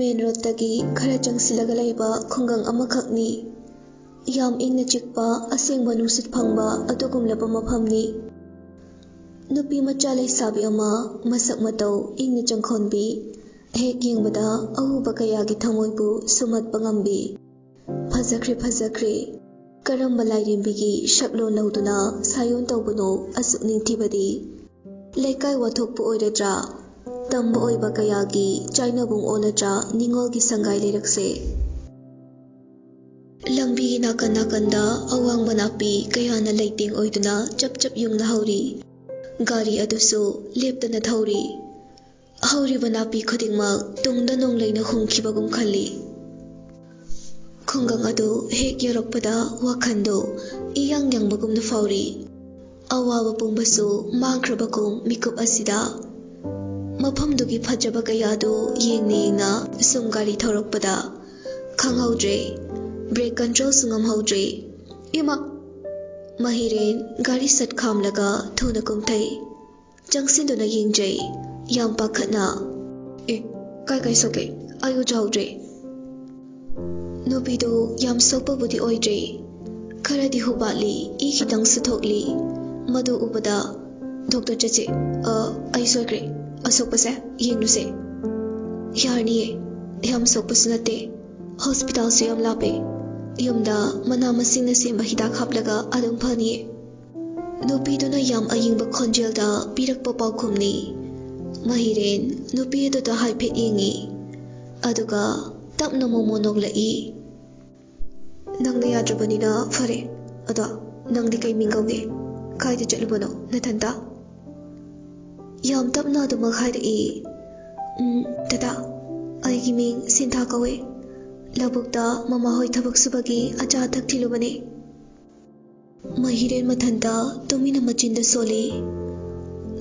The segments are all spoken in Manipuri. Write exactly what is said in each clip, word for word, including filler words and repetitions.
ꯃꯦꯟ ꯔꯣꯗꯇꯒꯤ ꯈꯔ ꯆꯪꯁꯤꯜꯂꯒ ꯂꯩꯕ ꯈꯨꯡꯒꯪ ꯑꯃꯈꯛꯅꯤ꯫ ꯌꯥꯝ ꯏꯪꯅ ꯆꯤꯛꯄ, ꯑꯁꯦꯡꯕ ꯅꯨꯡꯁꯤꯠ ꯐꯪꯕ ꯑꯗꯨꯒꯨꯝꯂꯕ ꯃꯐꯝꯅꯤ꯫ ꯅꯨꯄꯤ ꯃꯆꯥ ꯂꯩꯁꯥꯕꯤ ꯑꯃ, ꯃꯁꯛ ꯃꯇꯧ ꯏꯪꯅ ꯆꯪꯈꯣꯟꯕꯤ, ꯍꯦꯛ ꯌꯦꯡꯕꯗ ꯑꯎꯕ ꯀꯌꯥꯒꯤ ꯊꯃꯣꯏꯕꯨ ꯁꯨꯝꯍꯠꯄ ꯉꯝꯕꯤ꯫ ꯐꯖꯈ꯭ꯔꯦ, ꯐꯖꯈ꯭ꯔꯦ꯫ ꯀꯔꯝꯕ ꯂꯥꯏꯔꯦꯝꯕꯤꯒꯤ ꯁꯛꯂꯣꯟ ꯂꯧꯗꯨꯅ ꯁꯥꯏꯑꯣꯟ ꯇꯧꯕꯅꯣ ꯑꯁꯨꯛ ꯅꯤꯡꯊꯤꯕꯗꯤ? ꯂꯩꯀꯥꯏ ꯋꯥꯊꯣꯛꯄꯨ ꯑꯣꯏꯔꯗ꯭ꯔꯥ? ꯇꯝꯕ ꯑꯣꯏꯕ ꯀꯌꯥꯒꯤ ꯆꯥꯏꯅꯕꯨꯡ ꯑꯣꯜꯂꯗ꯭ꯔꯥ ꯅꯤꯉꯣꯜꯒꯤ ꯁꯪꯒꯥꯏ ꯂꯩꯔꯛꯁꯦ? ꯂꯝꯕꯤꯒꯤ ꯅꯥꯀꯟ ꯅꯥꯀꯟꯗ ꯑꯋꯥꯡꯕ ꯅꯥꯄꯤ ꯀꯌꯥꯅ ꯂꯩꯇꯦꯡ ꯑꯣꯏꯗꯨꯅ ꯆꯞ ꯆꯞ ꯌꯨꯡꯅ ꯍꯧꯔꯤ꯫ ꯒꯥꯔꯤ ꯑꯗꯨꯁꯨ ꯂꯦꯞꯇꯅ ꯊꯧꯔꯤ꯫ ꯍꯧꯔꯤꯕ ꯅꯥꯄꯤ ꯈꯨꯗꯤꯡꯃꯛ ꯇꯨꯡꯗ ꯅꯣꯡꯂꯩꯅ ꯍꯨꯝꯈꯤꯕꯒꯨꯝ ꯈꯜꯂꯤ꯫ ꯈꯨꯡꯒꯪ ꯑꯗꯨ ꯍꯦꯛ ꯌꯧꯔꯛꯄꯗ ꯋꯥꯈꯜꯗꯨ ꯏꯌꯥꯡ ꯌꯥꯡꯕꯒꯨꯝꯅ ꯐꯥꯎꯔꯤ꯫ ꯑꯋꯥꯕ ꯄꯨꯝꯕꯁꯨ ꯃꯥꯡꯈ꯭ꯔꯕꯒꯨꯝ ꯃꯤꯀꯨꯞ ꯑꯁꯤꯗ꯫ ꯃꯐꯝꯗꯨꯒꯤ ꯐꯖꯕ ꯀꯌꯥꯗꯨ ꯌꯦꯡꯅ ꯌꯦꯡꯅ ꯁꯨꯝ ꯒꯥꯔꯤ ꯊꯧꯔꯛꯄꯗ ꯈꯪꯍꯧꯗ꯭ꯔꯦ꯫ ꯕ꯭ꯔꯦꯛ ꯀꯟꯇ꯭ꯔꯣꯜꯁꯨ ꯉꯝꯍꯧꯗ꯭ꯔꯦ꯫ ꯏꯃꯥ! ꯃꯍꯤꯔꯦꯟ ꯒꯥꯔꯤ ꯁꯠ ꯈꯥꯝꯂꯒ ꯊꯨꯅ ꯀꯨꯝꯊꯩ꯫ ꯆꯪꯁꯤꯟꯗꯨꯅ ꯌꯦꯡꯖꯩ, ꯌꯥꯝ ꯄꯥꯈꯠꯅ꯫ "ꯑꯦ, ꯀꯥꯏ ꯀꯥꯏ ꯁꯣꯛꯀꯦ? ꯑꯩ ꯎꯖꯍꯧꯗ꯭ꯔꯦ꯫" ꯅꯨꯄꯤꯗꯨ ꯌꯥꯝ ꯁꯣꯛꯄꯕꯨꯗꯤ ꯑꯣꯏꯗ꯭ꯔꯦ꯫ ꯈꯔꯗꯤ ꯍꯨꯕꯥꯠꯂꯤ, ꯏ ꯈꯤꯇꯪꯁꯨ ꯊꯣꯛꯂꯤ꯫ ꯃꯗꯨ ꯎꯕꯗ, "ꯗꯣꯛꯇꯔ ꯆꯠꯁꯦ꯫ ꯑ, ꯑꯩ ꯁꯣꯏꯈ꯭ꯔꯦ꯫ ꯑꯁꯣꯛꯄꯁꯦ ꯌꯦꯡꯂꯨꯁꯦ꯫" "ꯌꯥꯔꯅꯤꯌꯦ, ꯌꯥꯝ ꯁꯣꯛꯄꯁꯨ ꯅꯠꯇꯦ꯫ ꯍꯣꯁꯄꯤꯇꯥꯜꯁꯨ ꯌꯥꯝ ꯂꯥꯞꯄꯦ꯫ ꯌꯨꯝꯗ ꯃꯅꯥ ꯃꯁꯤꯡꯅ ꯁꯦꯝꯕ ꯍꯤꯗꯥꯛ ꯍꯥꯞꯂꯒ ꯑꯗꯨꯝ ꯐꯅꯤꯌꯦ꯫" ꯅꯨꯄꯤꯗꯨꯅ ꯌꯥꯝ ꯑꯏꯪꯕ ꯈꯣꯟꯖꯦꯜꯗ ꯄꯤꯔꯛꯄ ꯄꯥꯎꯈꯨꯝꯅꯤ꯫ ꯃꯍꯤꯔꯦꯟ ꯅꯨꯄꯤ ꯑꯗꯨꯗ ꯍꯥꯏꯐꯦꯠ ꯌꯦꯡꯉꯤ, ꯑꯗꯨꯒ ꯇꯞꯅ ꯃꯣꯃꯣ ꯅꯣꯛꯂꯛꯏ꯫ "ꯅꯪꯅ ꯌꯥꯗ꯭ꯔꯕꯅꯤꯅ ꯐꯔꯦ꯫ ꯑꯗꯣ ꯅꯪꯗꯤ ꯀꯩ ꯃꯤꯡ ꯀꯧꯒꯦ? ꯀꯥꯏꯗ ꯆꯠꯂꯨꯕꯅꯣ ꯅꯊꯟꯇ?" ꯌꯥꯝ ꯇꯞꯅ ꯑꯗꯨꯃꯛ ꯍꯥꯏꯔꯛꯏ꯫ "ꯎꯝ, ꯗꯗꯥ, ꯑꯩꯒꯤ ꯃꯤꯡ ꯁꯤꯟꯊꯥ ꯀꯧꯋꯦ꯫ ꯂꯧꯕꯨꯛꯇ ꯃꯃꯥꯍꯣꯏ ꯊꯕꯛ ꯁꯨꯕꯒꯤ ꯑꯆꯥ ꯑꯊꯛ ꯊꯤꯜꯂꯨꯕꯅꯦ꯫" ꯃꯍꯤꯔꯦꯟ ꯃꯊꯟꯇ ꯇꯨꯃꯤꯟꯅ ꯃꯆꯤꯟꯗ ꯁꯣꯜꯂꯤ꯫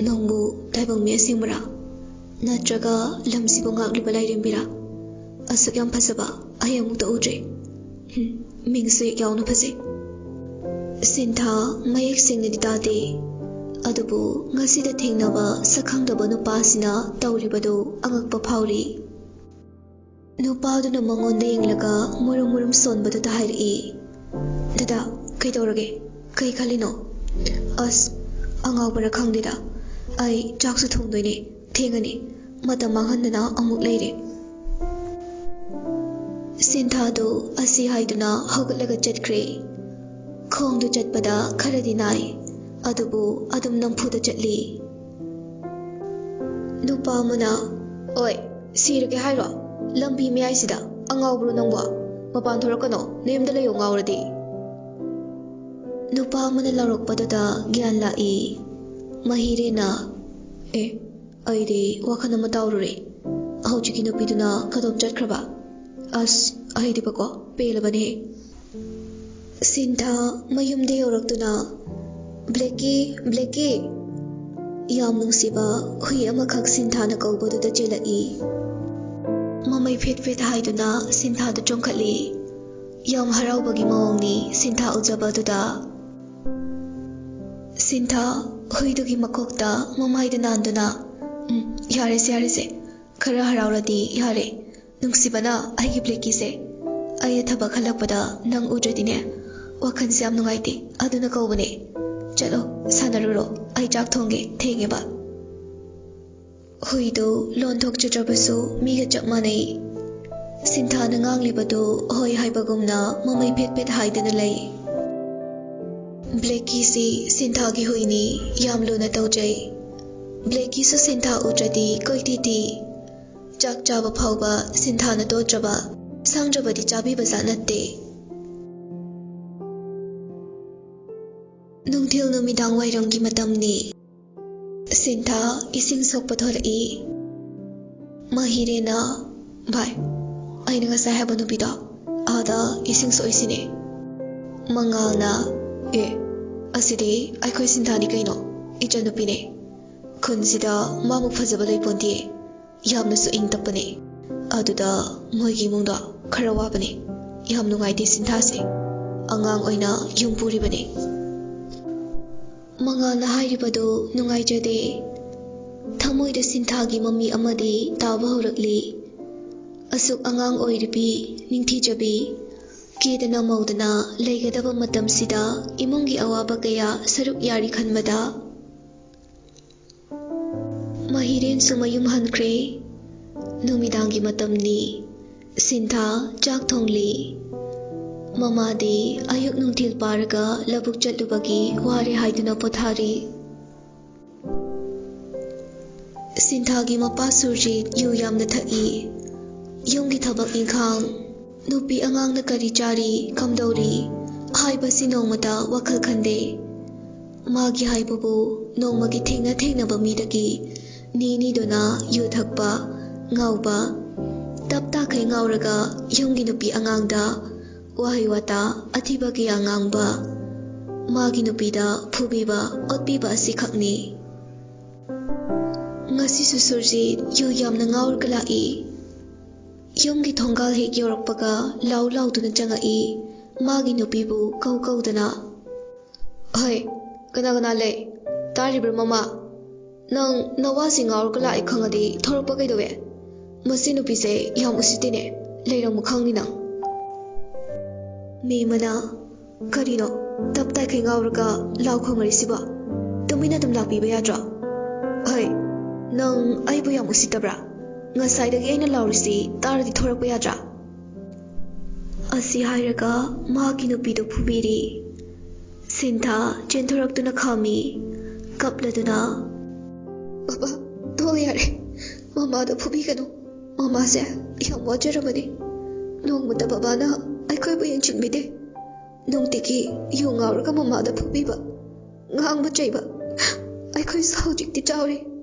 "ꯅꯪꯕꯨ ꯇꯥꯏꯕꯪ ꯃꯤ ꯑꯁꯦꯡꯕꯔꯥ? ꯅꯠꯇ꯭ꯔꯒ ꯂꯝꯁꯤꯕꯨ ꯉꯥꯛꯂꯤꯕ ꯂꯥꯏꯔꯦꯝꯕꯤꯔꯥ? ꯑꯁꯨꯛ ꯌꯥꯝ ꯐꯖꯕ ꯑꯩ ꯑꯃꯨꯛꯇ ꯎꯗ꯭ꯔꯤ꯫ ꯍꯨꯝ, ꯃꯤꯡꯁꯨ ꯍꯦꯛ ꯌꯥꯎꯅ ꯐꯖꯩ꯫" ꯁꯤꯟꯊꯥ ꯃꯌꯦꯛ ꯁꯦꯡꯅꯗꯤ ꯇꯥꯗꯦ, ꯑꯗꯨꯕꯨ ꯉꯁꯤꯗ ꯊꯦꯡꯅꯕ ꯁꯛꯈꯪꯗꯕ ꯅꯨꯄꯥꯁꯤꯅ ꯇꯧꯔꯤꯕꯗꯨ ꯑꯉꯛꯄ ꯐꯥꯎꯔꯤ꯫ ꯅꯨꯄꯥꯗꯨꯅ ꯃꯉꯣꯟꯗ ꯌꯦꯡꯂꯒ ꯃꯨꯔꯨꯝ ꯃꯨꯔꯨꯝ ꯁꯣꯟꯕꯗꯨꯗ ꯍꯥꯏꯔꯛꯏ, "ꯗꯗꯥ, ꯀꯩꯗꯧꯔꯒꯦ? ꯀꯩ ꯈꯜꯂꯤꯅꯣ?" "ꯑꯁ, ꯑꯉꯥꯎꯕꯔ ꯈꯪꯗꯦꯗ꯫ ꯑꯩ ꯆꯥꯛꯁꯨ ꯊꯣꯡꯗꯣꯏꯅꯦ꯫ ꯊꯦꯡꯉꯅꯤ꯫ ꯃꯇꯝ ꯃꯥꯡꯍꯟꯗꯅ ꯑꯃꯨꯛ ꯂꯩꯔꯦ꯫" ꯁꯤꯟꯊꯥꯗꯨ ꯑꯁꯤ ꯍꯥꯏꯗꯨꯅ ꯍꯧꯒꯠꯂꯒ ꯆꯠꯈ꯭ꯔꯦ꯫ ꯈꯣꯡꯗꯨ ꯆꯠꯄꯗ ꯈꯔꯗꯤ ꯅꯥꯏ, ꯑꯗꯨꯕꯨ ꯑꯗꯨꯝ ꯅꯝꯐꯨꯗ ꯆꯠꯂꯤ꯫ ꯅꯨꯄꯥ ꯑꯃꯅ, "ꯑꯣꯏ, ꯁꯤꯔꯒꯦ ꯍꯥꯏꯔꯣ? ꯂꯝꯕꯤ ꯃꯌꯥꯏꯁꯤꯗ ꯑꯉꯥꯎꯕ꯭ꯔꯣ ꯅꯪꯕꯣ? ꯃꯄꯥꯟ ꯊꯣꯔꯛꯀꯅꯣ, ꯅꯌꯨꯝꯗ ꯂꯩꯌꯣ ꯉꯥꯎꯔꯗꯤ꯫" ꯅꯨꯄꯥ ꯑꯃꯅ ꯂꯥꯎꯔꯛꯄꯗꯨꯗ ꯒ꯭ꯌꯥꯟ ꯂꯥꯛꯏ꯫ ꯃꯍꯤꯔꯦꯅ, "ꯑꯦ, ꯑꯩꯗꯤ ꯋꯥꯈꯜ ꯑꯃ ꯇꯥꯎꯔꯨꯔꯦ꯫ ꯍꯧꯖꯤꯛꯀꯤ ꯅꯨꯄꯤꯗꯨꯅ ꯀꯗꯣꯝ ꯆꯠꯈ꯭ꯔꯕ? ꯑꯁ, ꯑꯩꯗꯤꯕꯀꯣ ꯄꯦꯜꯂꯕꯅꯦ꯫" ꯁꯤꯟꯊꯥ ꯃꯌꯨꯝꯗ ꯌꯧꯔꯛꯇꯨꯅ, "ꯕ꯭ꯂꯦꯛꯀꯤ, ꯕ꯭ꯂꯦꯛꯀꯤ!" ꯌꯥꯝ ꯅꯨꯡꯁꯤꯕ ꯍꯨꯏ ꯑꯃꯈꯛ ꯁꯤꯟꯊꯥꯅ ꯀꯧꯕꯗꯨꯗ ꯆꯦꯜꯂꯛꯏ꯫ ꯃꯃꯩ ꯐꯦꯠ ꯐꯦꯠ ꯍꯥꯏꯗꯨꯅ ꯁꯤꯟꯊꯥꯗꯨ ꯆꯣꯡꯈꯠꯂꯤ꯫ ꯌꯥꯝ ꯍꯔꯥꯎꯕꯒꯤ ꯃꯑꯣꯡꯅꯤ ꯁꯤꯟꯊꯥ ꯎꯖꯕ ꯑꯗꯨꯗ꯫ ꯁꯤꯟꯊꯥ ꯍꯨꯏꯗꯨꯒꯤ ꯃꯀꯣꯛꯇ ꯃꯃꯥꯏꯗ ꯅꯥꯟꯗꯨꯅ, "ꯎꯝ, ꯌꯥꯔꯦꯁꯦ, ꯌꯥꯔꯦꯁꯦ꯫ ꯈꯔ ꯍꯔꯥꯎꯔꯗꯤ ꯌꯥꯔꯦ꯫ ꯅꯨꯡꯁꯤꯕꯅ ꯑꯩꯒꯤ ꯕ꯭ꯂꯦꯛꯀꯤꯁꯦ꯫ ꯑꯩꯅ ꯊꯕꯛ ꯍꯜꯂꯛꯄꯗ ꯅꯪ ꯎꯗ꯭ꯔꯗꯤꯅꯦ, ꯋꯥꯈꯜꯁꯦ ꯌꯥꯝ ꯅꯨꯡꯉꯥꯏꯇꯦ꯫ ꯑꯗꯨꯅ ꯀꯧꯕꯅꯦ꯫ ꯆꯠꯂꯣ, ꯁꯥꯟꯅꯔꯨꯔꯣ꯫ ꯑꯩ ꯆꯥꯛ ꯊꯣꯡꯒꯦ, ꯊꯦꯡꯉꯦꯕ꯫" ꯍꯨꯏꯗꯨ ꯂꯣꯟꯊꯣꯛꯆꯗ꯭ꯔꯕꯁꯨ ꯃꯤꯒ ꯆꯞ ꯃꯥꯟꯅꯩ꯫ ꯁꯤꯟꯊꯥꯅ ꯉꯥꯡꯂꯤꯕꯗꯨ ꯍꯣꯏ ꯍꯥꯏꯕꯒꯨꯝꯅ ꯃꯃꯩ ꯐꯦꯠ ꯐꯦꯠ ꯍꯥꯏꯗꯅ ꯂꯩ꯫ ꯕ꯭ꯂꯦꯛꯀꯤꯁꯤ ꯁꯤꯟꯊꯥꯒꯤ ꯍꯨꯏꯅꯤ, ꯌꯥꯝ ꯂꯨꯅ ꯇꯧꯖꯩ꯫ ꯕ꯭ꯂꯦꯛꯀꯤꯁꯨ ꯁꯤꯟꯊꯥ ꯎꯗ꯭ꯔꯗꯤ ꯀꯣꯏꯊꯤ ꯊꯤ꯫ ꯆꯥꯛ ꯆꯥꯕ ꯐꯥꯎꯕ ꯁꯤꯟꯊꯥꯅ ꯇꯣꯠꯇ꯭ꯔꯕ, ꯁꯪꯗ꯭ꯔꯕꯗꯤ ꯆꯥꯕꯤꯕ ꯖꯥꯠ ꯅꯠꯇꯦ꯫ ꯅꯨꯡꯊꯤꯜ ꯅꯨꯃꯤꯗꯥꯡ ꯋꯥꯏꯔꯝꯒꯤ ꯃꯇꯝꯅꯤ꯫ ꯁꯤꯟꯊꯥ ꯏꯁꯤꯡ ꯁꯣꯛꯄ ꯊꯣꯔꯛꯏ꯫ ꯃꯍꯤꯔꯦꯅ, "ꯚꯥꯏ, ꯑꯩꯅ ꯉꯁꯥꯏ ꯍꯥꯏꯕ ꯅꯨꯄꯤꯗꯣ ꯑꯥꯗ ꯏꯁꯤꯡ ꯁꯣꯛꯏꯁꯤꯅꯦ꯫" ꯃꯉꯥꯜꯅ, "ꯑꯦ, ꯑꯁꯤꯗꯤ ꯑꯩꯈꯣꯏ ꯁꯤꯟꯊꯥꯅꯤ ꯀꯩꯅꯣ, ꯏꯆꯟꯅꯨꯄꯤꯅꯦ꯫ ꯈꯨꯟꯁꯤꯗ ꯃꯥꯃꯨꯛ ꯐꯖꯕ ꯂꯩꯄꯣꯟꯇꯦ꯫ ꯌꯥꯝꯅꯁꯨ ꯏꯪ ꯇꯞꯄꯅꯦ꯫ ꯑꯗꯨꯗ ꯃꯣꯏꯒꯤ ꯏꯃꯨꯡꯗꯣ ꯈꯔ ꯋꯥꯕꯅꯦ꯫ ꯌꯥꯝ ꯅꯨꯡꯉꯥꯏꯇꯦ ꯁꯤꯟꯊꯥꯁꯦ꯫ ꯑꯉꯥꯡ ꯑꯣꯏꯅ ꯌꯨꯝ ꯄꯨꯔꯤꯕꯅꯦ꯫" ꯃꯉꯥꯜꯅ ꯍꯥꯏꯔꯤꯕꯗꯨ ꯅꯨꯡꯉꯥꯏꯖꯗꯦ꯫ ꯊꯃꯣꯏꯗ ꯁꯤꯟꯊꯥꯒꯤ ꯃꯃꯤ ꯑꯃꯗꯤ ꯇꯥꯕ ꯍꯧꯔꯛꯂꯤ꯫ ꯑꯁꯨꯛ ꯑꯉꯥꯡ ꯑꯣꯏꯔꯤꯕꯤ, ꯅꯤꯡꯊꯤꯖꯕꯤ, ꯀꯦꯗꯅ ꯃꯧꯗꯅ ꯂꯩꯒꯗꯕ ꯃꯇꯝꯁꯤꯗ ꯏꯃꯨꯡꯒꯤ ꯑꯋꯥꯕ ꯀꯌꯥ ꯁꯔꯨꯛ ꯌꯥꯔꯤ ꯈꯟꯕꯗ ꯃꯍꯤꯔꯦꯟꯁꯨ ꯃꯌꯨꯝ ꯍꯟꯈ꯭ꯔꯦ꯫ ꯅꯨꯃꯤꯗꯥꯡꯒꯤ ꯃꯇꯝꯅꯤ꯫ ꯁꯤꯟꯊꯥ ꯆꯥꯛ ꯊꯣꯡꯂꯤ꯫ ꯃꯃꯥꯗꯤ ꯑꯌꯨꯛ ꯅꯨꯡꯊꯤꯜ ꯄꯥꯔꯒ ꯂꯧꯕꯨꯛ ꯆꯠꯂꯨꯕꯒꯤ ꯋꯥꯔꯦ ꯍꯥꯏꯗꯨꯅ ꯄꯣꯊꯥꯔꯤ꯫ ꯁꯤꯟꯊꯥꯒꯤ ꯃꯄꯥ ꯁꯨꯔꯖꯤꯠ ꯌꯨ ꯌꯥꯝꯅ ꯊꯛꯏ꯫ ꯌꯨꯝꯒꯤ ꯊꯕꯛ ꯏꯪꯈꯥꯡ, ꯅꯨꯄꯤ ꯑꯉꯥꯡꯅ ꯀꯔꯤ ꯆꯥꯔꯤ, ꯀꯝꯗꯧꯔꯤ ꯍꯥꯏꯕꯁꯤ ꯅꯣꯡꯃꯇ ꯋꯥꯈꯜ ꯈꯟꯗꯦ꯫ ꯃꯥꯒꯤ ꯍꯥꯏꯕꯕꯨ ꯅꯣꯡꯃꯒꯤ ꯊꯦꯡꯅ ꯊꯦꯡꯅꯕ ꯃꯤꯗꯒꯤ ꯅꯤ ꯅꯤꯗꯨꯅ ꯌꯨ ꯊꯛꯄ, ꯉꯥꯎꯕ, ꯇꯞ ꯇꯥꯈꯩ ꯉꯥꯎꯔꯒ ꯌꯨꯝꯒꯤ ꯅꯨꯄꯤ ꯑꯉꯥꯡꯗ ꯋꯥꯍꯩ ꯋꯥꯇꯥ ꯑꯊꯤꯕ ꯀꯌꯥ ꯉꯥꯡꯕ, ꯃꯥꯒꯤ ꯅꯨꯄꯤꯗ ꯐꯨꯕꯤꯕ, ꯑꯣꯠꯄꯤꯕ ꯑꯁꯤꯈꯛꯅꯤ꯫ ꯉꯁꯤꯁꯨ ꯁꯨꯔꯖꯤꯠ ꯌꯨ ꯌꯥꯝꯅ ꯉꯥꯎꯔꯒ ꯂꯥꯛꯏ꯫ ꯌꯨꯝꯒꯤ ꯊꯣꯡꯒꯥꯜ ꯍꯦꯛ ꯌꯧꯔꯛꯄꯒ ꯂꯥꯎ ꯂꯥꯎꯗꯨꯅ ꯆꯪꯉꯛꯏ꯫ ꯃꯥꯒꯤ ꯅꯨꯄꯤꯕꯨ ꯀꯧ ꯀꯧꯗꯅ꯫ "ꯍꯣꯏ, ꯀꯅꯥ ꯀꯅꯥ ꯂꯩ? ꯇꯥꯔꯤꯕ꯭ꯔꯥ ꯃꯃꯥ? ꯅꯪ ꯅꯋꯥꯁꯤ ꯉꯥꯎꯔꯒ ꯂꯥꯛꯑꯦ ꯈꯪꯉꯗꯤ ꯊꯣꯔꯛꯄ ꯀꯩꯗꯧꯋꯦ? ꯃꯁꯤ ꯅꯨꯄꯤꯁꯦ ꯌꯥꯝ ꯎꯁꯤꯠꯇꯦꯅꯦ, ꯂꯩꯔꯝꯃꯨ ꯈꯪꯅꯤ ꯅꯪ꯫" ꯃꯦꯃꯅ, "ꯀꯔꯤꯅꯣ ꯇꯞ ꯇꯥꯏꯈꯩ ꯉꯥꯎꯔꯒ ꯂꯥꯎ ꯈꯣꯡꯉꯔꯤꯁꯤꯕꯣ? ꯇꯨꯃꯤꯟꯅ ꯑꯗꯨꯝ ꯂꯥꯛꯄꯤꯕ ꯌꯥꯗ꯭ꯔꯣ? ꯍꯣꯏ, ꯅꯪ ꯑꯩꯕꯨ ꯌꯥꯝ ꯎꯁꯤꯠꯇꯕ꯭ꯔꯥ? ꯉꯁꯥꯏꯗꯒꯤ ꯑꯩꯅ ꯂꯥꯎꯔꯤꯁꯤ ꯇꯥꯔꯗꯤ ꯊꯣꯔꯛꯄ ꯌꯥꯗ꯭ꯔꯥ?" ꯑꯁꯤ ꯍꯥꯏꯔꯒ ꯃꯍꯥꯛꯀꯤ ꯅꯨꯄꯤꯗꯨ ꯐꯨꯕꯤꯔꯤ꯫ ꯁꯤꯟꯊꯥ ꯆꯦꯟꯊꯣꯔꯛꯇꯨꯅ ꯈꯥꯝꯃꯤ, ꯀꯞꯂꯗꯨꯅ꯫ "ꯕꯕꯥ, ꯇꯣꯛꯑꯣ ꯌꯥꯔꯦ꯫ ꯃꯃꯥꯗꯣ ꯐꯨꯕꯤꯒꯅꯨ꯫ ꯃꯃꯥꯁꯦ ꯌꯥꯝ ꯋꯥꯖꯔꯕꯅꯤ꯫ ꯅꯣꯡꯃꯇ ꯕꯕꯥꯅ ꯑꯩꯈꯣꯏꯕꯨ ꯌꯦꯡꯁꯤꯟꯕꯤꯗꯦ꯫ ꯅꯨꯡꯇꯤꯒꯤ ꯌꯨ ꯉꯥꯎꯔꯒ ꯃꯃꯥꯗ ꯐꯨꯕꯤꯕ, ꯉꯥꯡꯕ ꯆꯩꯕ꯫ ꯑꯩꯈꯣꯏꯁꯨ ꯍꯧꯖꯤꯛꯇꯤ ꯆꯥꯎꯔꯦ꯫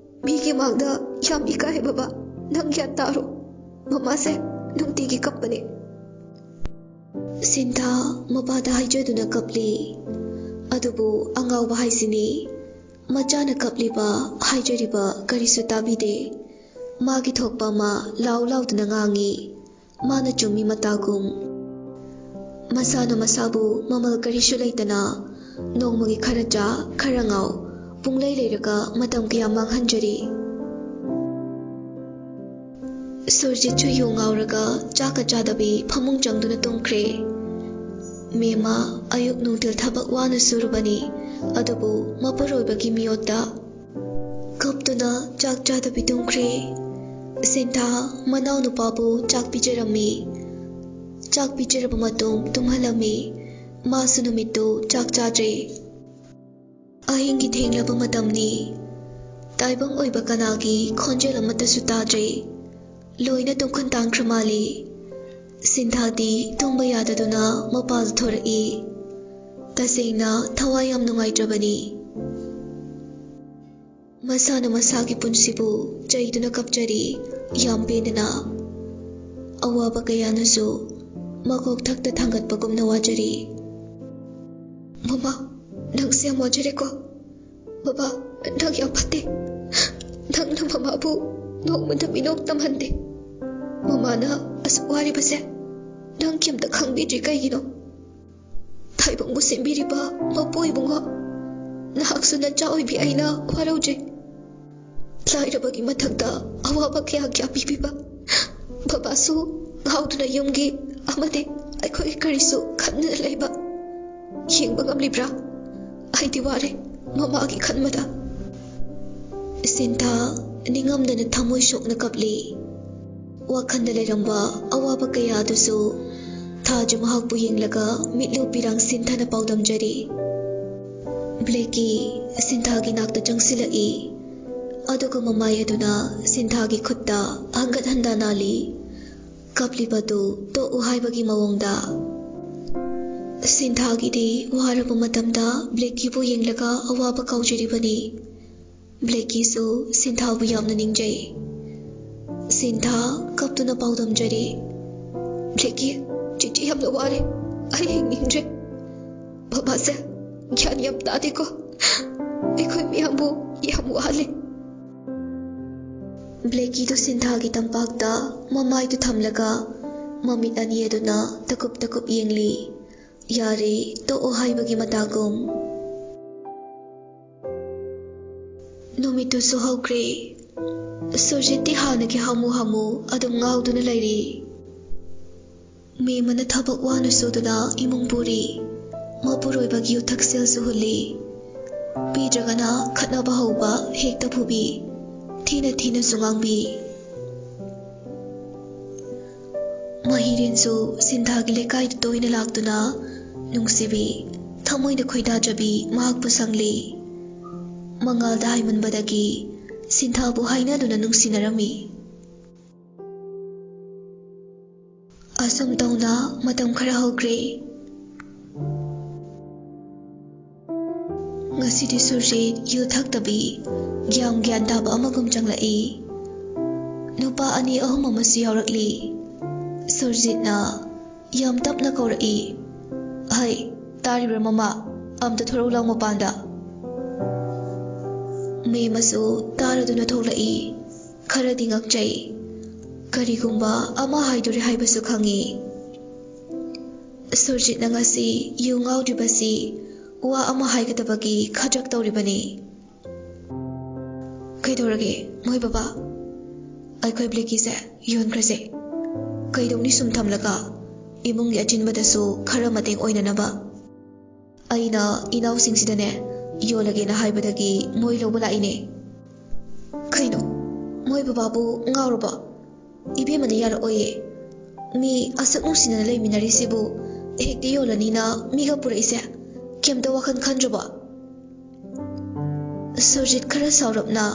ꯃꯤꯒꯤ ꯃꯥꯡꯗ ꯌꯥꯝ ꯏꯀꯥꯏ ꯕꯕꯥ꯫ ꯅꯪ ꯒ꯭ꯌꯥꯟ ꯇꯥꯔꯣ꯫ ꯃꯃꯥꯁꯦ ꯅꯨꯡꯇꯤꯒꯤ ꯀꯞꯄꯅꯦ꯫" ꯁꯤꯟꯊꯥ ꯃꯄꯥꯗ ꯍꯥꯏꯖꯗꯨꯅ ꯀꯞꯂꯤ꯫ ꯑꯗꯨꯕꯨ ꯑꯉꯥꯎꯕ ꯍꯥꯏꯁꯤꯅꯤ꯫ ꯃꯆꯥꯅ ꯀꯞꯂꯤꯕ, ꯍꯥꯏꯖꯔꯤꯕ ꯀꯔꯤꯁꯨ ꯇꯥꯕꯤꯗꯦ꯫ ꯃꯥꯒꯤ ꯊꯣꯛꯄ ꯑꯃ ꯂꯥꯎ ꯂꯥꯎꯗꯨꯅ ꯉꯥꯡꯉꯤ꯫ ꯃꯥꯅ ꯆꯨꯝꯃꯤ ꯃꯇꯥꯒꯨꯝ꯫ ꯃꯁꯥꯅ ꯃꯁꯥꯕꯨ ꯃꯃꯜ ꯀꯔꯤꯁꯨ ꯂꯩꯇꯅ ꯅꯣꯡꯃꯒꯤ ꯈꯔ ꯆꯥ, ꯈꯔ ꯉꯥꯎ, ꯄꯨꯡꯂꯩ ꯂꯩꯔꯒ ꯃꯇꯝ ꯀꯌꯥ ꯃꯥꯡꯍꯟꯖꯔꯤ꯫ ꯁꯨꯔꯖꯤꯠꯁꯨ ꯌꯨ ꯉꯥꯎꯔꯒ ꯆꯥꯛꯀ ꯆꯥꯗꯕꯤ ꯐꯃꯨꯡ ꯆꯪꯗꯨꯅ ꯇꯨꯝꯈ꯭ꯔꯦ꯫ ꯃꯦꯝꯃ ꯑꯌꯨꯛ ꯅꯨꯡꯊꯤꯜ ꯊꯕꯛ ꯋꯥꯅ ꯁꯨꯔꯨꯕꯅꯤ, ꯑꯗꯨꯕꯨ ꯃꯄꯨꯔꯣꯏꯕꯒꯤ ꯃꯤꯑꯣꯠꯇ ꯀꯞꯇꯨꯅ ꯆꯥꯛ ꯆꯥꯗꯕꯤ ꯇꯨꯝꯈ꯭ꯔꯦ꯫ ꯁꯤꯟꯊꯥ ꯃꯅꯥꯎꯅꯨꯄꯥꯕꯨ ꯆꯥꯛ ꯄꯤꯖꯔꯝꯃꯤ꯫ ꯆꯥꯛ ꯄꯤꯖꯔꯕ ꯃꯇꯨꯡ ꯇꯨꯝꯍꯜꯂꯝꯃꯤ꯫ ꯃꯥꯁꯨ ꯅꯨꯃꯤꯠꯇꯨ ꯆꯥꯛ ꯆꯥꯗ꯭ꯔꯦ꯫ ꯑꯍꯤꯡꯒꯤ ꯊꯦꯡꯂꯕ ꯃꯇꯝꯅꯤ꯫ ꯇꯥꯏꯕꯪ ꯑꯣꯏꯕ ꯀꯅꯥꯒꯤ ꯈꯣꯟꯖꯦꯜ ꯑꯃꯠꯇꯁꯨ ꯇꯥꯗ꯭ꯔꯦ꯫ ꯂꯣꯏꯅ ꯇꯨꯝꯈꯟ ꯇꯥꯡꯈ꯭ꯔ ꯃꯥꯜꯂꯤ꯫ ꯁꯤꯟꯊꯥꯗꯤ ꯇꯨꯝꯕ ꯌꯥꯗꯗꯨꯅ ꯃꯄꯥꯜ ꯊꯣꯔꯛꯏ꯫ ꯇꯁꯦꯡꯅ ꯊꯋꯥꯏ ꯌꯥꯝ ꯅꯨꯡꯉꯥꯏꯇ꯭ꯔꯕꯅꯤ꯫ ꯃꯁꯥꯅ ꯃꯁꯥꯒꯤ ꯄꯨꯟꯁꯤꯕꯨ ꯆꯩꯗꯨꯅ ꯀꯞꯆꯔꯤ, ꯌꯥꯝ ꯄꯦꯟꯗꯅ꯫ ꯑꯋꯥꯕ ꯀꯌꯥꯅꯁꯨ ꯃꯀꯣꯛ ꯊꯛꯇ ꯊꯥꯡꯒꯠꯄꯒꯨꯝꯅ ꯋꯥꯖꯔꯤ꯫ "ꯃꯃꯥ, ꯅꯪꯁꯦ ꯌꯥꯝ ꯋꯥꯖꯔꯦꯀꯣ꯫ ꯕꯕꯥ, ꯅꯪ ꯌꯥꯝ ꯐꯠꯇꯦ꯫ ꯅꯪꯅ ꯃꯃꯥꯕꯨ ꯅꯣꯡꯃꯇ ꯃꯤꯅꯣꯛ ꯇꯝꯍꯟꯗꯦ꯫ ꯃꯃꯥꯅ ꯑꯁꯨꯛ ꯋꯥꯔꯤꯕꯁꯦ ꯅꯪ ꯀꯩꯝꯇ ꯈꯪꯕꯤꯗ꯭ꯔꯤ ꯀꯩꯒꯤꯅꯣ? ꯇꯥꯏꯕꯪꯕꯨ ꯁꯦꯝꯕꯤꯔꯤꯕ ꯃꯄꯨ ꯏꯕꯨꯡꯉꯣ, ꯅꯍꯥꯛꯁꯨ ꯅꯆꯥ ꯑꯣꯏꯕꯤ ꯑꯩꯅ ꯋꯥꯔꯧꯖꯩ꯫ ꯂꯥꯏꯔꯕꯒꯤ ꯃꯊꯛꯇ ꯑꯋꯥꯕ ꯀꯌꯥ ꯀꯌꯥ ꯄꯤꯕꯤꯕ ꯕꯕꯥꯁꯨ ꯉꯥꯎꯗꯨꯅ ꯌꯨꯝꯒꯤ ꯑꯃꯗꯤ ꯑꯩꯈꯣꯏꯒꯤ ꯀꯔꯤꯁꯨ ꯈꯟꯗꯅ ꯂꯩꯕ ꯌꯦꯡꯕ ꯉꯝꯂꯤꯕ꯭ꯔꯥ? ꯑꯩꯗꯤ ꯋꯥꯔꯦ ꯃꯃꯥꯒꯤ ꯈꯟꯕꯗ꯫" ꯁꯤꯟꯊꯥ ꯅꯤꯡꯉꯝꯗꯅ ꯊꯃꯣꯏ ꯁꯣꯛꯅ ꯀꯞꯂꯤ꯫ ꯋꯥꯈꯜꯗ ꯂꯩꯔꯝꯕ ꯑꯋꯥꯕ ꯀꯌꯥ ꯑꯗꯨꯁꯨ ꯊꯥꯖꯨ ꯃꯍꯥꯛꯄꯨ ꯌꯦꯡꯂꯒ ꯃꯤꯠꯂꯨ ꯄꯤꯔꯥꯡ ꯁꯤꯟꯊꯅ ꯄꯥꯎꯗꯝꯖꯔꯤ꯫ ꯕ꯭ꯂꯦꯛꯀꯤ ꯁꯤꯟꯊꯥꯒꯤ ꯅꯥꯛꯇ ꯆꯪꯁꯤꯜꯂꯛꯏ꯫ ꯑꯗꯨꯒ ꯃꯃꯥꯏ ꯑꯗꯨꯅ ꯁꯤꯟꯊꯥꯒꯤ ꯈꯨꯠꯇ ꯍꯟꯒꯠ ꯍꯟꯗ ꯅꯥꯜꯂꯤ꯫ ꯀꯞꯂꯤꯕꯗꯨ ꯇꯣꯛꯎ ꯍꯥꯏꯕꯒꯤ ꯃꯑꯣꯡꯗ꯫ ꯁꯤꯟꯊꯥꯒꯤꯗꯤ ꯋꯥꯔꯕ ꯃꯇꯝꯗ ꯕ꯭ꯂꯦꯛꯀꯤꯕꯨ ꯌꯦꯡꯂꯒ ꯑꯋꯥꯕ ꯀꯥꯎꯖꯔꯤꯕꯅꯤ꯫ ꯕ꯭ꯂꯦꯛꯀꯤꯁꯨ ꯁꯤꯟꯊꯥꯕꯨ ꯌꯥꯝꯅ ꯅꯤꯡꯖꯩ꯫ ꯁꯤꯟꯊꯥ ꯀꯞꯇꯨꯅ ꯄꯥꯎꯗꯝꯖꯔꯤ, "ꯕ꯭ꯂꯦꯛꯀꯤ, ꯆꯤꯆꯤ ꯌꯥꯝꯅ ꯋꯥꯔꯦ꯫ ꯑꯩ ꯍꯤꯡꯅꯤꯡꯗ꯭ꯔꯦ꯫ ꯕꯕꯥꯁꯦ ꯒ꯭ꯌꯥꯟ ꯌꯥꯝ ꯇꯥꯗꯦꯀꯣ꯫ ꯑꯩꯈꯣꯏ ꯃꯌꯥꯝꯕꯨ ꯌꯥꯝ ꯋꯥꯍꯜꯂꯦ꯫" ꯕ꯭ꯂꯦꯛꯀꯤꯗꯨ ꯁꯤꯟꯊꯥꯒꯤ ꯇꯝꯄꯥꯛꯇ ꯃꯃꯥꯏꯗꯨ ꯊꯝꯂꯒ ꯃꯃꯤꯠ ꯑꯅꯤ ꯑꯗꯨꯅ ꯇꯀꯨꯞ ꯇꯀꯨꯞ ꯌꯦꯡꯂꯤ꯫ ꯌꯥꯔꯦ, ꯇꯣꯛꯑꯣ ꯍꯥꯏꯕꯒꯤ ꯃꯇꯥꯒꯨꯝ꯫ ꯅꯨꯃꯤꯠꯇꯨꯁꯨ ꯍꯧꯈ꯭ꯔꯦ꯫ ꯁꯨꯔꯖꯤꯠꯇꯤ ꯍꯥꯟꯅꯒꯤ ꯍꯥꯃꯨ ꯍꯥꯃꯨ ꯑꯗꯨꯝ ꯉꯥꯎꯗꯨꯅ ꯂꯩꯔꯤ꯫ ꯃꯦꯝꯃꯅ ꯊꯕꯛ ꯋꯥꯅ ꯁꯨꯗꯨꯅ ꯏꯃꯨꯡ ꯄꯨꯔꯤ꯫ ꯃꯄꯨꯔꯣꯏꯕꯒꯤ ꯌꯨꯊꯛꯁꯦꯜꯁꯨ ꯍꯨꯜꯂꯤ꯫ ꯄꯤꯗ꯭ꯔꯒꯅ ꯈꯠꯅꯕ ꯍꯧꯕ, ꯍꯦꯛꯇ ꯐꯨꯕꯤ꯫ ꯊꯤꯅ ꯊꯤꯅꯁꯨ ꯉꯥꯡꯕꯤ꯫ ꯃꯍꯤꯔꯦꯟꯁꯨ ꯁꯤꯟꯊꯥꯒꯤ ꯂꯩꯀꯥꯏꯗ ꯇꯣꯏꯅ ꯂꯥꯛꯇꯨꯅ ꯅꯨꯡꯁꯤꯕꯤ, ꯊꯃꯣꯏꯅ ꯈꯣꯏꯗꯥꯖꯕꯤ ꯃꯍꯥꯛꯄꯨ ꯁꯪꯂꯤ꯫ ꯃꯉꯥꯜꯗ ꯍꯥꯏꯃꯟꯕꯗꯒꯤ ꯁꯤꯟꯊꯥꯕꯨ ꯍꯥꯏꯅꯗꯨꯅ ꯅꯨꯡꯁꯤꯅꯔꯝꯃꯤ꯫ ꯑꯁꯨꯝ ꯇꯧꯅ ꯃꯇꯝ ꯈꯔ ꯍꯧꯈ꯭ꯔꯦ꯫ ꯉꯁꯤꯗꯤ ꯁꯨꯔꯖꯤꯠ ꯌꯨ ꯊꯛꯇꯕꯤ, ꯒ꯭ꯌꯥꯟ ꯒ꯭ꯌꯥꯟ ꯇꯥꯕ ꯑꯃꯒꯨꯝ ꯆꯪꯂꯛꯏ꯫ ꯅꯨꯄꯥ ꯑꯅꯤ ꯑꯍꯨꯝ ꯑꯃꯁꯨ ꯌꯥꯎꯔꯛꯂꯤ꯫ ꯁꯨꯔꯖꯤꯠꯅ ꯌꯥꯝ ꯇꯞꯅ ꯀꯧꯔꯛꯏ, "ꯍꯩ, ꯇꯥꯔꯤꯕ꯭ꯔꯥ ꯃꯃꯥ? ꯑꯝꯇ ꯊꯣꯔꯛꯎ ꯂꯥꯎ ꯃꯄꯥꯟꯗ꯫" ꯃꯦꯝꯃꯁꯨ ꯇꯥꯔꯗꯨꯅ ꯊꯣꯛꯂꯛꯏ꯫ ꯈꯔꯗꯤ ꯉꯛꯆꯩ꯫ ꯀꯔꯤꯒꯨꯝꯕ ꯑꯃ ꯍꯥꯏꯗꯣꯔꯦ ꯍꯥꯏꯕꯁꯨ ꯈꯪꯏ꯫ ꯁꯨꯔꯖꯤꯠꯅ ꯉꯁꯤ ꯌꯨ ꯉꯥꯎꯗ꯭ꯔꯤꯕꯁꯤ ꯋꯥ ꯑꯃ ꯍꯥꯏꯒꯗꯕꯒꯤ ꯈꯗ꯭ꯔꯛ ꯇꯧꯔꯤꯕꯅꯤ꯫ "ꯀꯩꯗꯧꯔꯒꯦ, ꯃꯣꯏ ꯕꯕꯥ? ꯑꯩꯈꯣꯏ ꯕ꯭ꯂꯦꯀꯤꯁꯦ ꯌꯣꯟꯈ꯭ꯔꯁꯦ꯫ ꯀꯩꯗꯧꯅꯤ ꯁꯨꯝ ꯊꯝꯂꯒ? ꯏꯃꯨꯡꯒꯤ ꯑꯆꯤꯟꯕꯗꯁꯨ ꯈꯔ ꯃꯇꯦꯡ ꯑꯣꯏꯅꯅꯕ꯫ ꯑꯩꯅ ꯏꯅꯥꯎꯁꯤꯡꯁꯤꯗꯅꯦ ꯌꯣꯜꯂꯒꯦꯅ ꯍꯥꯏꯕꯗꯒꯤ ꯃꯣꯏ ꯂꯧꯕ ꯂꯥꯛꯏꯅꯦ꯫" "ꯀꯩꯅꯣ, ꯃꯣꯏ ꯕꯕꯥꯕꯨ ꯉꯥꯎꯔꯕꯣ? ꯏꯕꯦꯝꯃꯅ ꯌꯥꯔꯛꯑꯣꯏꯌꯦ꯫ ꯃꯤ ꯑꯁꯨꯛ ꯅꯨꯡꯁꯤꯅꯅ ꯂꯩꯃꯤꯟꯅꯔꯤꯁꯤꯕꯨ ꯍꯦꯛꯇ ꯌꯣꯜꯂꯅꯤꯅ ꯃꯤꯒ ꯄꯨꯔꯛꯏꯁꯦ? ꯀꯩꯝꯇ ꯋꯥꯈꯜ ꯈꯟꯗ꯭ꯔꯕꯣ?" ꯁꯨꯔꯖꯤꯠ ꯈꯔ ꯁꯥꯎꯔꯞꯅ,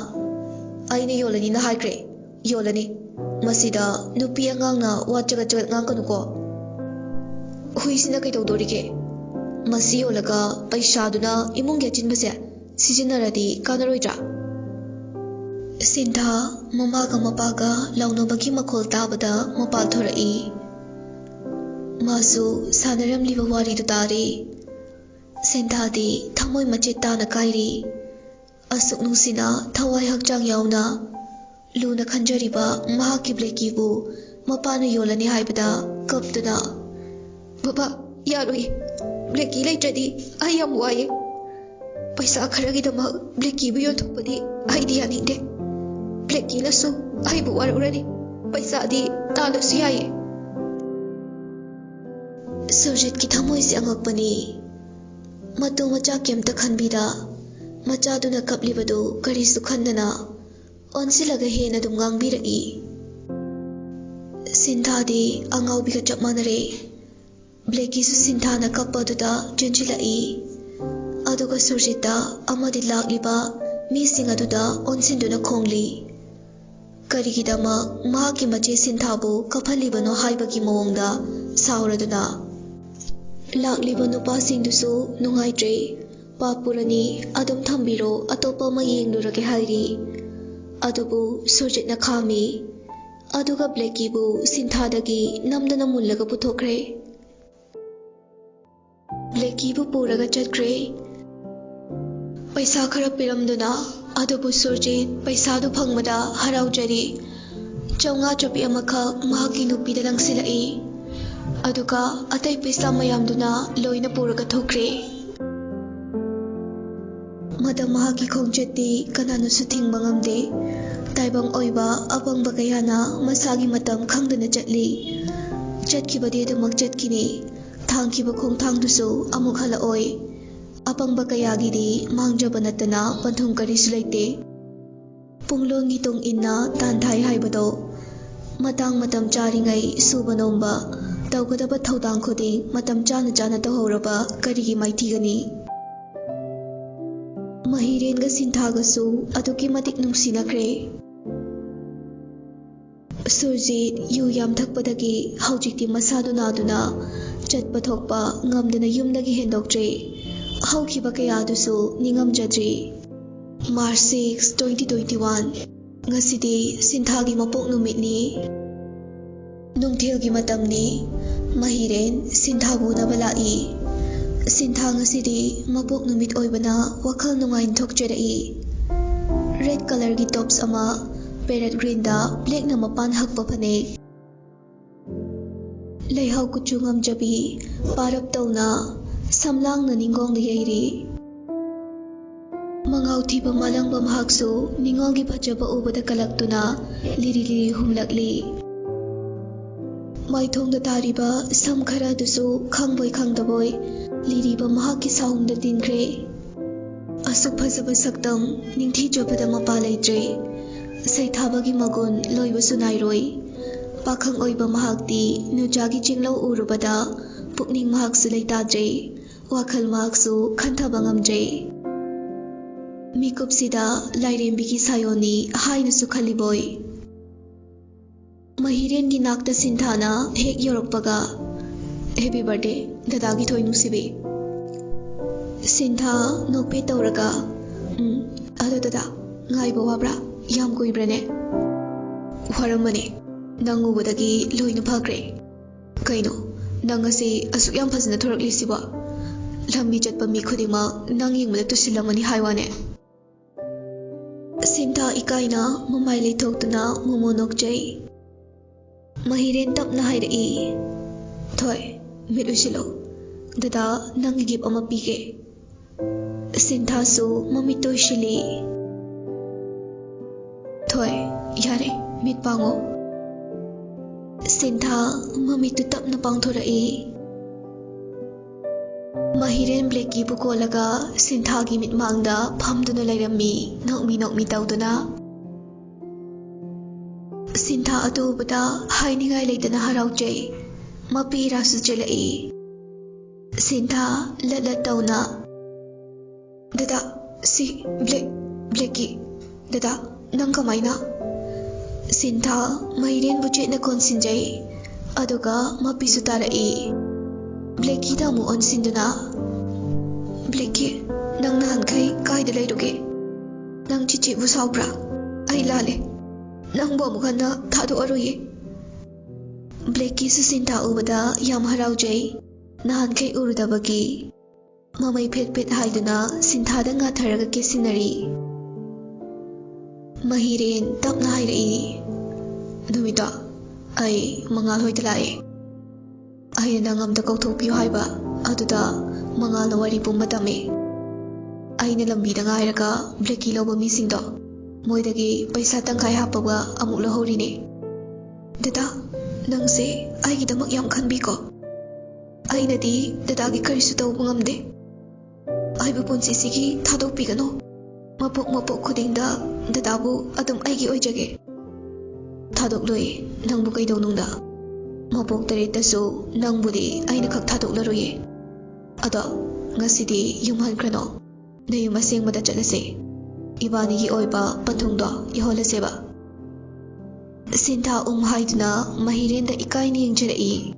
"ꯑꯩꯅ ꯌꯣꯜꯂꯅꯤꯅ ꯍꯥꯏꯈ꯭ꯔꯦ, ꯌꯣꯜꯂꯅꯤ꯫ ꯃꯁꯤꯗ ꯅꯨꯄꯤ ꯑꯉꯥꯡꯅ ꯋꯥ ꯆꯒꯠ ꯆꯒꯠ ꯉꯥꯡꯒꯅꯨꯀꯣ꯫ ꯍꯨꯏꯁꯤꯅ ꯀꯩꯗꯧꯗꯣꯔꯤꯒꯦ? ꯃꯁꯤ ꯌꯣꯜꯂꯒ ꯄꯩꯁꯥꯗꯨꯅ ꯏꯃꯨꯡꯒꯤ ꯑꯆꯤꯟꯕꯁꯦ ꯁꯤꯖꯤꯟꯅꯔꯗꯤ ꯀꯥꯟꯅꯔꯣꯏꯗ꯭ꯔꯥ?" ꯁꯤꯟꯊꯥ ꯃꯃꯥꯒ ꯃꯄꯥꯒ ꯂꯥꯎꯅꯕꯒꯤ ꯃꯈꯣꯜ ꯇꯥꯕꯗ ꯃꯄꯥꯜ ꯊꯣꯔꯛꯏ꯫ ꯃꯥꯁꯨ ꯁꯥꯟꯅꯔꯝꯂꯤꯕ ꯋꯥꯔꯤꯗꯨ ꯇꯥꯔꯤ꯫ ꯁꯤꯟꯊꯥꯗꯤ ꯊꯃꯣꯏ ꯃꯆꯦꯠ ꯇꯥꯅ ꯀꯥꯏꯔꯤ꯫ ꯑꯁꯨꯛ ꯅꯨꯡꯁꯤꯅ ꯊꯋꯥꯏ ꯍꯛꯆꯥꯡ ꯌꯥꯎꯅ ꯂꯨꯅ ꯈꯟꯖꯔꯤꯕ ꯃꯍꯥꯛꯀꯤ ꯕ꯭ꯂꯦꯀꯤꯕꯨ ꯃꯄꯥꯅ ꯌꯣꯜꯂꯅꯤ ꯍꯥꯏꯕꯗ ꯀꯞꯇꯨꯅ, "ꯕꯕꯥ, ꯌꯥꯔꯣꯏꯌꯦ꯫ ꯕ꯭ꯂꯦꯀꯤ ꯂꯩꯇ꯭ꯔꯗꯤ ꯑꯩ ꯌꯥꯝ ꯋꯥꯏꯌꯦ꯫ ꯄꯩꯁꯥ ꯈꯔꯒꯤꯗꯃꯛ ꯕ꯭ꯂꯦꯀꯤꯕꯨ ꯌꯣꯟꯊꯣꯛꯄꯗꯤ ꯑꯩꯗꯤ ꯌꯥꯅꯤꯡꯗꯦ꯫ ꯕ꯭ꯂꯦꯀꯤꯅꯁꯨ ꯑꯩꯕꯨ ꯋꯥꯔꯧꯔꯅꯤ꯫ ꯄꯩꯁꯥꯗꯤ ꯇꯥꯜꯂꯁꯨ ꯌꯥꯏꯌꯦ꯫ ꯁꯨꯔꯖꯤꯠꯀꯤ ꯊꯃꯣꯏꯁꯦ ꯑꯉꯛꯄꯅꯤ꯫ ꯃꯇꯨ ꯃꯆꯥ ꯀꯩꯝꯇ ꯈꯟꯕꯤꯗ ꯃꯆꯥꯗꯨꯅ ꯀꯞꯂꯤꯕꯗꯨ ꯀꯔꯤꯁꯨ ꯈꯟꯗꯅ ꯑꯣꯟꯁꯤꯜꯂꯒ ꯍꯦꯟꯅ ꯑꯗꯨꯝ ꯉꯥꯡꯕꯤꯔꯛꯏ꯫ ꯁꯤꯟꯊꯥꯗꯤ ꯑꯉꯥꯎꯕꯤꯒ ꯆꯞ ꯃꯥꯟꯅꯔꯦ꯫ ꯕ꯭ꯂꯦꯀꯤꯁꯨ ꯁꯤꯟꯊꯥꯅ ꯀꯞꯄ ꯑꯗꯨꯗ ꯆꯦꯟꯁꯤꯜꯂꯛꯏ꯫ ꯑꯗꯨꯒ ꯁꯨꯔꯖꯤꯠꯇ ꯑꯃꯗꯤ ꯂꯥꯛꯂꯤꯕ ꯃꯤꯁꯤꯡ ꯑꯗꯨꯗ ꯑꯣꯟꯁꯤꯟꯗꯨꯅ ꯈꯣꯡꯂꯤ꯫ ꯀꯔꯤꯒꯤꯗꯃꯛ ꯃꯍꯥꯛꯀꯤ ꯃꯆꯦ ꯁꯤꯟꯊꯥꯕꯨ ꯀꯞꯍꯜꯂꯤꯕꯅꯣ ꯍꯥꯏꯕꯒꯤ ꯃꯑꯣꯡꯗ ꯁꯥꯎꯔꯗꯨꯅ꯫ ꯂꯥꯛꯂꯤꯕ ꯅꯨꯄꯥꯁꯤꯡꯗꯨꯁꯨ ꯅꯨꯡꯉꯥꯏꯇ꯭ꯔꯦ꯫ "ꯄꯥꯞ ꯄꯨꯔꯅꯤ, ꯑꯗꯨꯝ ꯊꯝꯕꯤꯔꯣ, ꯑꯇꯣꯞꯄ ꯑꯃ ꯌꯦꯡꯂꯨꯔꯒꯦ" ꯍꯥꯏꯔꯤ꯫ ꯑꯗꯨꯕꯨ ꯁꯨꯔꯖꯤꯠꯅ ꯈꯥꯝꯃꯤ꯫ ꯑꯗꯨꯒ ꯕ꯭ꯂꯦꯀꯤꯕꯨ ꯁꯤꯟꯊꯥꯗꯒꯤ ꯅꯝꯗꯅ ꯃꯨꯜꯂꯒ ꯄꯨꯊꯣꯛꯈ꯭ꯔꯦ꯫ ꯕ꯭ꯂꯦꯀꯤꯕꯨ ꯄꯨꯔꯒ ꯆꯠꯈ꯭ꯔꯦ꯫ ꯄꯩꯁꯥ ꯈꯔ ꯄꯤꯔꯝꯗꯨꯅ꯫ ꯑꯗꯨꯕꯨ ꯁꯨꯔꯖꯤꯠ ꯄꯩꯁꯥꯗꯨ ꯐꯪꯕꯗ ꯍꯔꯥꯎꯖꯔꯤ꯫ ꯆꯥꯝꯃꯉꯥ ꯆꯞꯄꯤ ꯑꯃꯈꯛ ꯃꯍꯥꯛꯀꯤ ꯅꯨꯄꯤꯗ ꯂꯪꯁꯤꯜꯂꯛꯏ꯫ ꯑꯗꯨꯒ ꯑꯇꯩ ꯄꯩꯁꯥ ꯃꯌꯥꯝꯗꯨꯅ ꯂꯣꯏꯅ ꯄꯨꯔꯒ ꯊꯣꯛꯈ꯭ꯔꯦ꯫ ꯃꯗ ꯃꯍꯥꯛꯀꯤ ꯈꯣꯡꯆꯠꯇꯤ ꯀꯅꯥꯅꯁꯨ ꯊꯤꯡꯕ ꯉꯝꯗꯦ꯫ ꯇꯥꯏꯕꯪ ꯑꯣꯏꯕ ꯑꯄꯪꯕ ꯀꯌꯥꯅ ꯃꯁꯥꯒꯤ ꯃꯇꯝ ꯈꯪꯗꯅ ꯆꯠꯂꯤ꯫ ꯆꯠꯈꯤꯕꯗꯤ ꯑꯗꯨꯃꯛ ꯆꯠꯈꯤꯅꯤ꯫ ꯊꯥꯡꯈꯤꯕ ꯈꯣꯡꯊꯥꯡꯗꯨꯁꯨ ꯑꯃꯨꯛ ꯍꯜꯂꯛꯑꯣꯏ꯫ ꯑꯄꯪꯕ ꯀꯌꯥꯒꯤꯗꯤ ꯃꯥꯡꯖꯕ ꯅꯠꯇꯅ ꯄꯟꯊꯨꯡ ꯀꯔꯤꯁꯨ ꯂꯩꯇꯦ꯫ ꯄꯨꯡꯂꯣꯟꯒꯤ ꯇꯨꯡ ꯏꯟꯅ ꯇꯥꯟꯊꯥꯏ ꯍꯥꯏꯕꯗꯣ꯫ ꯃꯇꯥꯡ ꯃꯇꯝ ꯆꯥꯔꯤꯉꯩ ꯁꯨꯕ ꯅꯣꯝꯕ, ꯇꯧꯒꯗꯕ ꯊꯧꯗꯥꯡ ꯈꯨꯗꯤꯡ ꯃꯇꯝ ꯆꯥꯅ ꯆꯥꯅ ꯇꯧꯍꯧꯔꯕ ꯀꯔꯤꯒꯤ ꯃꯥꯏꯊꯤꯒꯅꯤ? ꯃꯍꯤꯔꯦꯟꯒ ꯁꯤꯟꯊꯥꯒꯁꯨ ꯑꯗꯨꯛꯀꯤ ꯃꯇꯤꯛ ꯅꯨꯡꯁꯤꯅꯈ꯭ꯔꯦ꯫ ꯁꯨꯔꯖꯤꯠ ꯌꯨ ꯌꯥꯝ ꯊꯛꯄꯗꯒꯤ ꯍꯧꯖꯤꯛꯇꯤ ꯃꯁꯥꯗꯨ ꯅꯥꯗꯨꯅ ꯆꯠꯄ ꯊꯣꯛꯄ ꯉꯝꯗꯅ ꯌꯨꯝꯗꯒꯤ ꯍꯦꯟꯗꯣꯛꯇ꯭ꯔꯦ꯫ ꯍꯧꯈꯤꯕ ꯀꯌꯥꯗꯨꯁꯨ ꯅꯤꯡꯉꯝꯖꯗ꯭ꯔꯤ꯫ March six, twenty twenty-one꯫ ꯉꯁꯤꯗꯤ ꯁꯤꯟꯊꯥꯒꯤ ꯃꯄꯣꯛ ꯅꯨꯃꯤꯠꯅꯤ꯫ ꯅꯨꯡꯊꯤꯜꯒꯤ ꯃꯇꯝꯅꯤ꯫ ꯃꯍꯤꯔꯦꯟ ꯁꯤꯟꯊꯥꯕꯨ ꯎꯅꯕ ꯂꯥꯛꯏ꯫ ꯁꯤꯟꯊꯥ ꯉꯁꯤꯗꯤ ꯃꯄꯣꯛ ꯅꯨꯃꯤꯠ ꯑꯣꯏꯕꯅ ꯋꯥꯈꯜ ꯅꯨꯡꯉꯥꯏꯅ ꯊꯣꯛꯆꯔꯛꯏ꯫ Red colourꯒꯤ tops ꯑꯃ, parrot greenꯗ blackꯅ ꯃꯄꯥꯟ ꯍꯛꯄ ꯐꯅꯦꯛ꯫ ꯂꯩꯍꯥꯎ ꯀꯨꯆꯨ ꯉꯝꯖꯕꯤ, ꯄꯥꯔꯞ ꯇꯧꯅ, ꯁꯝꯂꯥꯡꯅ ꯅꯤꯡꯒꯣꯡꯗ ꯌꯩꯔꯤ꯫ ꯃꯉꯥꯎ ꯊꯤꯕ ꯃꯥꯂꯪꯕ ꯃꯍꯥꯛꯁꯨ ꯅꯤꯡꯉꯣꯜꯒꯤ ꯐꯖꯕ ꯎꯕꯗ ꯀꯜꯂꯛꯇꯨꯅ ꯂꯤꯔꯤ ꯂꯤꯔꯤ ꯍꯨꯝꯂꯛꯂꯤ꯫ ꯃꯥꯏꯊꯣꯡꯗ ꯇꯥꯔꯤꯕ ꯁꯝ ꯈꯔꯗꯨꯁꯨ ꯈꯪꯕꯣꯏ ꯈꯪꯗꯕꯣꯏ ꯂꯤꯔꯤꯕ ꯃꯍꯥꯛꯀꯤ ꯁꯥꯍꯨꯝꯗ ꯇꯤꯟꯈ꯭ꯔꯦ꯫ ꯑꯁꯨꯛ ꯐꯖꯕ ꯁꯛꯇꯝ ꯅꯤꯡꯊꯤꯖꯕꯗ ꯃꯄꯥ ꯂꯩꯇ꯭ꯔꯦ꯫ ꯁꯩꯊꯥꯕꯒꯤ ꯃꯒꯨꯟ ꯂꯣꯏꯕꯁꯨ ꯅꯥꯏꯔꯣꯏ꯫ ꯄꯥꯈꯪ ꯑꯣꯏꯕ ꯃꯍꯥꯛꯇꯤ ꯅꯨꯆꯥꯒꯤ ꯆꯤꯡꯂꯧ ꯎꯔꯨꯕꯗ ꯄꯨꯛꯅꯤꯡ ꯃꯍꯥꯛꯁꯨ ꯂꯩꯇꯥꯗ꯭ꯔꯦ꯫ ꯋꯥꯈꯜ ꯃꯍꯥꯛꯁꯨ ꯈꯟꯊꯕ ꯉꯝꯗ꯭ꯔꯦ꯫ ꯃꯤꯀꯨꯞꯁꯤꯗ ꯂꯥꯏꯔꯦꯝꯕꯤꯒꯤ ꯁꯥꯌꯣꯟꯅꯤ ꯍꯥꯏꯅꯁꯨ ꯈꯜꯂꯤꯕꯣꯏ꯫ ꯃꯍꯤꯔꯦꯟꯒꯤ ꯅꯥꯛꯇ ꯁꯤꯟꯊꯥꯅ ꯍꯦꯛ ꯌꯧꯔꯛꯄꯒ, "Happy birthday, ꯗꯗꯥꯒꯤ ꯊꯣꯏ ꯅꯨꯡꯁꯤꯕꯤ꯫" ꯁꯤꯟꯊꯥ ꯅꯣꯛꯐꯦꯠ ꯇꯧꯔꯒ, "ꯎꯝ, ꯑꯗꯣ ꯗꯗꯥ, ꯉꯥꯏꯕ ꯋꯥꯕ꯭ꯔꯥ? ꯌꯥꯝ ꯀꯨꯏꯕ꯭ꯔꯥꯅꯦ?" "ꯋꯥꯔꯝꯕꯅꯦ꯫ ꯅꯪ ꯎꯕꯗꯒꯤ ꯂꯣꯏꯅ ꯐꯈ꯭ꯔꯦ꯫ ꯀꯩꯅꯣ, ꯅꯪ ꯉꯁꯤ ꯑꯁꯨꯛ ꯌꯥꯝ ꯐꯖꯅ ꯊꯣꯔꯛꯂꯤꯁꯤꯕꯣ? ꯂꯝꯕꯤ ꯆꯠꯄ ꯃꯤ ꯈꯨꯗꯤꯡꯃꯛ ꯅꯪ ꯌꯦꯡꯕꯗ ꯇꯨꯁꯤꯜꯂꯝꯃꯅꯤ ꯍꯥꯏ ꯋꯥꯅꯦ꯫" ꯁꯤꯟꯊꯥ ꯏꯀꯥꯏꯅ ꯃꯃꯥꯏ ꯂꯩꯊꯣꯛꯇꯨꯅ ꯃꯣꯃꯣ ꯅꯣꯛꯆꯩ꯫ ꯃꯍꯤꯔꯦꯟ ꯇꯞꯅ ꯍꯥꯏꯔꯛꯏ, "ꯊꯣꯏ, ꯃꯤꯠ ꯎꯏꯁꯤꯜꯂꯣ꯫ ꯗꯗꯥ, ꯅꯪꯒꯤ ꯒꯤꯐ ꯑꯃ ꯄꯤꯒꯦ꯫" ꯁꯤꯟꯊꯥꯁꯨ ꯃꯃꯤꯠꯇ ꯎꯏꯁꯤꯜꯂꯤ꯫ "ꯊꯣꯏ, ꯌꯥꯔꯦ, ꯃꯤꯠ ꯄꯥꯡꯉꯣ꯫" ꯁꯤꯟꯊꯥ ꯃꯃꯤꯠꯇꯨ ꯇꯞꯅ ꯄꯥꯡꯊꯣꯔꯛꯏ꯫ ꯃꯍꯤꯔꯦꯟ ꯕ꯭ꯂꯦꯛꯀꯤꯕꯨ ꯀꯣꯜꯂꯒ ꯁꯤꯟꯊꯥꯒꯤ ꯃꯤꯠꯃꯥꯡꯗ ꯐꯝꯗꯨꯅ ꯂꯩꯔꯝꯃꯤ, ꯅꯣꯛꯃꯤ ꯅꯣꯛꯃꯤ ꯇꯧꯗꯨꯅ꯫ ꯁꯤꯟꯊꯥ ꯑꯗꯨ ꯎꯕꯗ ꯍꯥꯏꯅꯤꯡꯉꯥꯏ ꯂꯩꯇꯅ ꯍꯔꯥꯎꯖꯩ꯫ ꯃꯄꯤ ꯏꯔꯥꯁꯨ ꯆꯦꯜꯂꯛꯏ꯫ ꯁꯤꯟꯊꯥ ꯂꯠ ꯂꯠ ꯇꯧꯅ, "ꯗꯗꯥ, ꯁꯤ ꯕ꯭ꯂꯦꯛ, ꯕ꯭ꯂꯦꯛꯀꯤ꯫ ꯗꯗꯥ, ꯅꯪ ꯀꯃꯥꯏꯅ?" ꯁꯤꯟꯊꯥ ꯃꯍꯤꯔꯦꯟꯕꯨ ꯆꯦꯠꯅ ꯀꯣꯟꯁꯤꯟꯖꯩ꯫ ꯑꯗꯨꯒ ꯃꯄꯤꯁꯨ ꯇꯥꯔꯛꯏ꯫ ꯕ꯭ꯂꯦꯛꯀꯤꯗ ꯑꯃꯨꯛ ꯑꯣꯟꯁꯤꯟꯗꯨꯅ, "ꯕ꯭ꯂꯦꯛꯀꯤ, ꯅꯪ ꯅꯍꯥꯟꯈꯩ ꯀꯥꯏꯗ ꯂꯩꯔꯨꯒꯦ? ꯅꯪ ꯆꯤꯆꯦꯕꯨ ꯁꯥꯎꯕ꯭ꯔꯥ? ꯑꯩ ꯂꯥꯜꯂꯦ꯫ ꯅꯪꯕꯨ ꯑꯃꯨꯛ ꯍꯟꯅ ꯊꯥꯗꯣꯛꯑꯔꯣꯏꯌꯦ꯫" ꯕ꯭ꯂꯦꯛꯀꯤꯁꯨ ꯁꯤꯟꯊꯥ ꯎꯕꯗ ꯌꯥꯝ ꯍꯔꯥꯎꯖꯩ꯫ ꯅꯍꯥꯟꯈꯩ ꯎꯔꯨꯗꯕꯒꯤ꯫ ꯃꯃꯩ ꯐꯦꯠ ꯐꯦꯠ ꯍꯥꯏꯗꯨꯅ ꯁꯤꯟꯊꯥꯗ ꯉꯥꯊꯔꯒ ꯀꯦꯁꯤꯟꯅꯔꯤ꯫ ꯃꯍꯤꯔꯦꯟ ꯇꯞꯅ ꯍꯥꯏꯔꯛꯏ, "ꯅꯨꯃꯤꯠꯇꯣ ꯑꯩ ꯃꯉꯥꯜ ꯍꯣꯏꯗ ꯂꯥꯛꯑꯦ꯫ ꯑꯩꯅ ꯅꯪ ꯑꯝꯇ ꯀꯧꯊꯣꯛꯄꯤꯌꯨ ꯍꯥꯏꯕ, ꯑꯗꯨꯗ ꯃꯉꯥꯜꯅ ꯋꯥꯔꯤ ꯄꯨꯝꯕ ꯇꯝꯃꯦ꯫ ꯑꯩꯅ ꯂꯝꯕꯤꯗ ꯉꯥꯏꯔꯒ ꯕ꯭ꯂꯦꯛꯀꯤ ꯂꯧꯕ ꯃꯤꯁꯤꯡꯗꯣ, ꯃꯣꯏꯗꯒꯤ ꯄꯩꯁꯥ ꯇꯪꯈꯥꯏ ꯍꯥꯞꯄꯒ ꯑꯃꯨꯛ ꯂꯧꯍꯧꯔꯤꯅꯦ꯫ ꯗꯗꯥ, ꯅꯪꯁꯦ ꯑꯩꯒꯤꯗꯃꯛ ꯌꯥꯝ ꯈꯟꯕꯤꯀꯣ꯫ ꯑꯩꯅꯗꯤ ꯗꯗꯥꯒꯤ ꯀꯔꯤꯁꯨ ꯇꯧꯕ ꯉꯝꯗꯦ꯫ ꯑꯩꯕꯨ ꯄꯨꯟꯁꯤꯁꯤꯒꯤ ꯊꯥꯗꯣꯛꯄꯤꯒꯅꯨ꯫ ꯃꯄꯣꯛ ꯃꯄꯣꯛ ꯈꯨꯗꯤꯡꯗ ꯗꯗꯥꯕꯨ ꯑꯗꯨꯝ ꯑꯩꯒꯤ ꯑꯣꯏꯖꯒꯦ꯫ ꯊꯥꯗꯣꯛꯂꯣꯏ, ꯅꯪꯕꯨ ꯀꯩꯗꯧꯅꯨꯡꯗ꯫ ꯃꯄꯣꯛ ꯇꯔꯦꯠꯇꯁꯨ ꯅꯪꯕꯨꯗꯤ ꯑꯩꯅ ꯈꯛ ꯊꯥꯗꯣꯛꯂꯔꯣꯏꯌꯦ꯫ ꯑꯗꯣ ꯉꯁꯤꯗꯤ ꯌꯨꯝ ꯍꯟꯈ꯭ꯔꯅꯣ꯫ ꯅꯌꯨꯝ ꯑꯁꯦꯡꯕꯗ ꯆꯠꯂꯁꯦ꯫ ꯏꯕꯥꯅꯤꯒꯤ ꯑꯣꯏꯕ ꯄꯟꯊꯨꯡꯗꯣ ꯌꯧꯍꯜꯂꯁꯦꯕ꯫ ꯁꯤꯟꯊꯥ ꯎꯝ ꯍꯥꯏꯗꯨꯅ ꯃꯍꯤꯔꯦꯟꯗ ꯏꯀꯥꯏꯅ ꯌꯦꯡꯖꯔꯛꯏ꯫